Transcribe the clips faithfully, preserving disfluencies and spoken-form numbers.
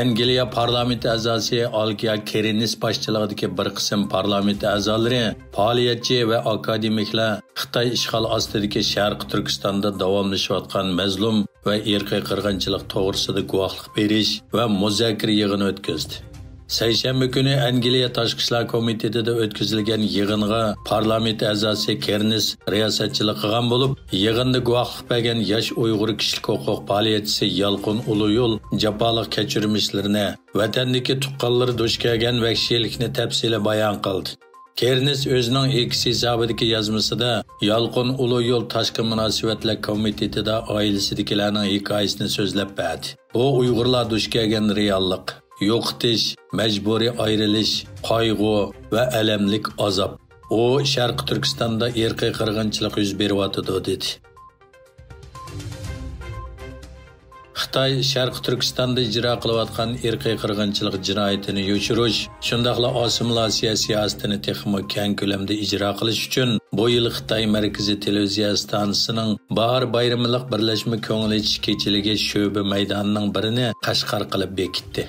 ئەنگلىيە پارلامېنت ئەزاسى ئالكىيا كېرىنىس باشچىلىقىدىكى بىر قىسىم پارلامېنت ئەزالىرى، پائالىيەتچى ۋە ئاكادېمىكلار خىتاي ئىشغال ئاستىدىكى شەرقىي تۈركىستاندا داۋاملىشىۋاتقان مەزلۇم ۋە ئىرقىي قىرغىنچىلىق توغرىسىدا گۇۋاھلىق بېرىش ۋە مۇزاكىرە يىغىنى ئۆتكۈزدى. سەيشەنبە كۈنى ئەنگلىيە تاشقى ئىشلار كومىتېتىدا ئۆتكۈزۈلگەن يىغىنغا پارلامېنت ئەزاسى كېرنىس رىياسەتچىلىك قىلغان بولۇپ، يىغىندا گۇۋاھلىق بەرگەن ياش ئۇيغۇر كىشىلىك ھوقۇق پائالىيەتچىسى يالقۇن ئۇلۇيول جاپالىق كەچۈرمىشلىرىنى، ۋەتەندىكى تۇغقانلىرى دۇچ كەلگەن ۋەھشىيلىكنى تەپسىلىي بايان قىلدى. كېرنىس ئۆزىنىڭ ئېكس ھېسابىدىكى يازمىسىدا يالقۇن ئۇلۇيول تاشقى مۇناسىۋەتلەر كومىتېتىدا ئائىلىسىدىكىلەرنىڭ ھېكايىسىنى سۆزلەپ بەردى. بۇ ئۇيغۇرلار دۇچ كەلگەن رېئاللىق، يوقىتىش، مەجبۇرىي ئايرىلىش، قايغۇ ۋە ئەلەملىك ئازاب. ئۇ شەرقىي تۈركىستاندا ئىرقىي قىرغىنچىلىق يۈز بېرىۋاتىدۇ، دېدى. خىتاي شەرقىي تۈركىستاندا ئىجرا قىلىۋاتقان ئىرقىي قىرغىنچىلىق جىنايىتىنى يوشۇرۇش، شۇنداقلا ئاسسىمىلياتسىيە سىياسىتىنى تېخىمۇ كەڭ كۆلەمدە ئىجرا قىلىش ئۈچۈن، بۇ يىل خىتاي مەركىزىي تېلېۋىزىيە ئىستانسىسىنىڭ باھار بايرىملىق بىرلەشمە كۆڭۈل ئېچىش كېچىلىكى شۆبە مەيدانىنىڭ بىرىنى قەشقەر قىلىپ بېكىتتى.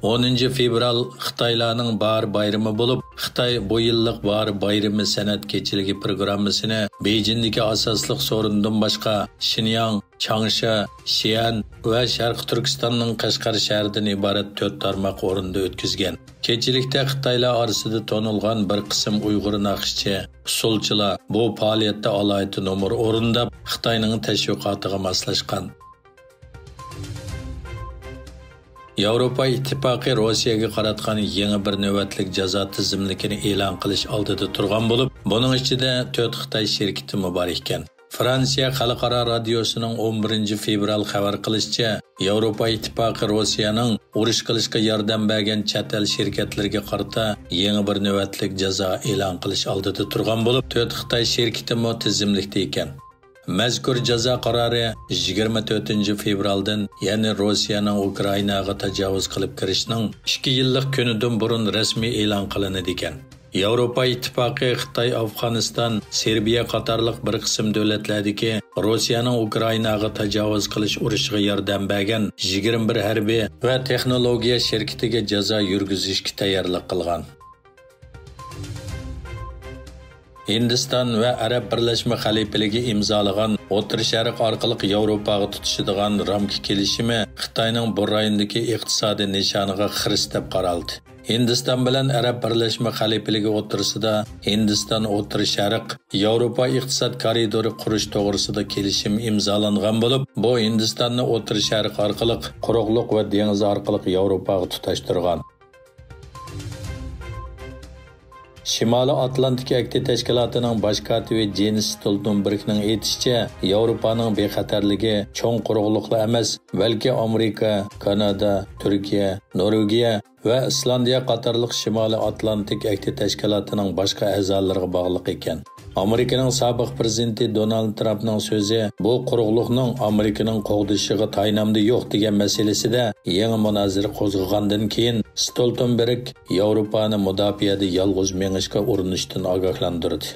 ئونىنچى فېۋرال خىتايلارنىڭ باھار بايرىمى بولۇپ، خىتاي بۇ يىللىق باھار بايرىمى سەنئەت كېچىلىكى پروگراممىسىنى بېيجىڭدىكى ئاساسلىق سورۇندىن باشقا شىنياڭ، چاڭشا، شىئەن ۋە شەرقىي تۈركىستاننىڭ قەشقەر شەھىرىدىن ئىبارەت تۆت تارماق ئورنىدا ئۆتكۈزگەن. كېچىلىكتە خىتايلار ئارىسىدا تونۇلغان بىر قىسىم ئۇيغۇر ناخشىچى، ئۇسسۇلچىلار بۇ پائالىيەتتە ئالاھىدە نومۇر ئورۇنداپ، خىتاينىڭ تەشۋىقاتىغا ماسلاشقان. ياۋروپا ئىتتىپاقى روسىيەگە قاراتقان يېڭى بىر نۆۋەتلىك جازا تىزىملىكىنى ئېلان قىلىش ئالدىدا تۇرغان بولۇپ، بۇنىڭ ئىچىدە تۆت خىتاي شىركىتىمۇ بار ئىكەن. فرانسىيە خەلقئارا رادىيوسىنىڭ ئون بىرىنچى فېۋرال خەۋەر قىلىشىچە، ياۋروپا ئىتتىپاقى روسىيەنىڭ ئۇرۇش قىلىشقا ياردەم بەرگەن چەت ئەل شىركەتلىرىگە قارىتا يېڭى بىر نۆۋەتلىك جازا ئېلان قىلىش ئالدىدا تۇرغان بولۇپ، تۆت خىتاي شىركىتىمۇ تىزىملىكتە ئىكەن. مەزكۇر جازا قارارى يىگىرمە تۆتىنچى فېۋرالدىن، يەنى روسىيەنىڭ ئۇكرائىناغا تاجاۋۇز قىلىپ كىرىشىنىڭ ئىككى يىللىق كۈنىدىن بۇرۇن رەسمىي ئېلان قىلىنىدىكەن. ياۋروپا ئىتتىپاقى خىتاي ئافغانىستان، سېربىيە قاتارلىق بىر قىسىم دۆلەتلەردىكى روسىيەنىڭ ئۇكرائىناغا تاجاۋۇز قىلىش ئۇرۇشىغا ياردەم بەرگەن يىگىرمە بىر ھەربىي ۋە تېخنولوگىيە شىركىتىگە جازا يۈرگۈزۈشكە تەييارلىق قىلغان. ھىندىستان ۋە ئەرەب بىرلەشمە خەلىپىلىكى ئىمزالىغان ئوتتۇرا شەرق ئارقىلىق ياۋروپاغا تۇتىشىدىغان رامكا كېلىشىمى خىتاينىڭ بۇ رايوندىكى ئىقتىسادىي نىشانىغا خىرىس دەپ قارالدى. ھىندىستان بىلەن ئەرەب بىرلەشمە خەلىپىلىكى ئوتتۇرىسىدا ھىندىستان ئوتتۇرا شەرق ياۋروپا ئىقتىساد كارىدورى قۇرۇش توغرىسىدا كېلىشىم ئىمزالانغان بولۇپ، بۇ ھىندىستاننى ئوتتۇرا شەرق ئارقىلىق قۇرۇقلۇق ۋە دېڭىز ئارقىلىق ياۋروپاغا تۇتاشتۇرغان. شىمالىي ئاتلانتىك ئەھدى تەشكىلاتىنىڭ باش كاتىپى جېنس ستولتېنبېرگنىڭ ئېيتىشىچە، ياۋروپانىڭ بىخەتەرلىكى چوڭ قۇرۇقلۇقلا ئەمەس، بەلكى ئامېرىكا، كانادا، تۈركىيە، نورۋېگىيە ۋە ئىسلاندىيە قاتارلىق شىمالىي ئاتلانتىك ئەھدى تەشكىلاتىنىڭ باشقا ئەزالىرىغا باغلىق ئىكەن. ئامېرىكىنىڭ سابىق پىرېزىدېنتى دونالد ترامپنىڭ سۆزى بۇ قۇرۇقلۇقنىڭ ئامېرىكىنىڭ قوغدىشىغا تايىنامدۇ يوق دېگەن مەسىلىسىدە يېڭى مۇنازىرە قوزغىغاندىن كېيىن، ستولتېنبېرگ ياۋروپانى مۇداپىئەدە يالغۇز مېڭىشقا ئۇرۇنۇشتىن ئاگاھلاندۇردى.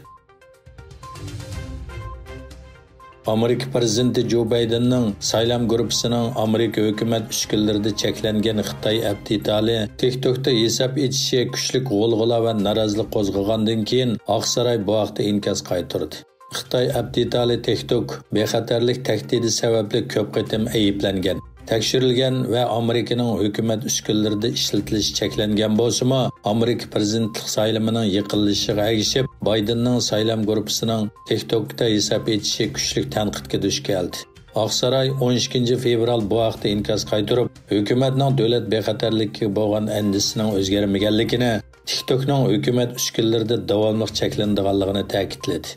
ئامېرىكا پىرېزىدېنتى جو بايدېننىڭ سايلام گۇرۇپپىسىنىڭ ئامېرىكا ھۆكۈمەت ئۈسكۈنىلىرىدە چەكلەنگەن خىتاي ئەپتىتالى تىك توكتا ھېساب ئېچىشى كۈچلۈك غۇلغۇلا ۋە نارازىلىق قوزغىغاندىن كېيىن، ئاقساراي بۇ ھەقتە ئىنكاس قايتۇردى. خىتاي ئەپتىتالى تىك توك بىخەتەرلىك تەھدىتى سەۋەبلىك كۆپ قېتىم ئەيىبلەنگەن، تەكشۈرۈلگەن ۋە ئامېرىكىنىڭ ھۆكۈمەت ئۈسكۈنىلىرىدە ئىشلىتىلىشى چەكلەنگەن بولسىمۇ، ئامېرىكا پىرېزىدېنتلىق سايلىمىنىڭ يېقىنلىشىشىغا ئەگىشىپ، بايدېننىڭ سايلام گۇرۇپپىسىنىڭ تىك توكتا ھېساب ئېچىشى كۈچلۈك تەنقىدكە دۇچ كەلدى. ئاقساراي ئون ئىككىنچى فېۋرال بۇ ھەقتە ئىنكاس قايتۇرۇپ، ھۆكۈمەتنىڭ دۆلەت بىخەتەرلىكىگە بولغان ئەندىشىسىنىڭ ئۆزگەرمىگەنلىكىنى، تىك توكنىڭ ھۆكۈمەت ئۈسكۈنىلىرىدە داۋاملىق چەكلىنىدىغانلىقىنى تەكىتلىدى.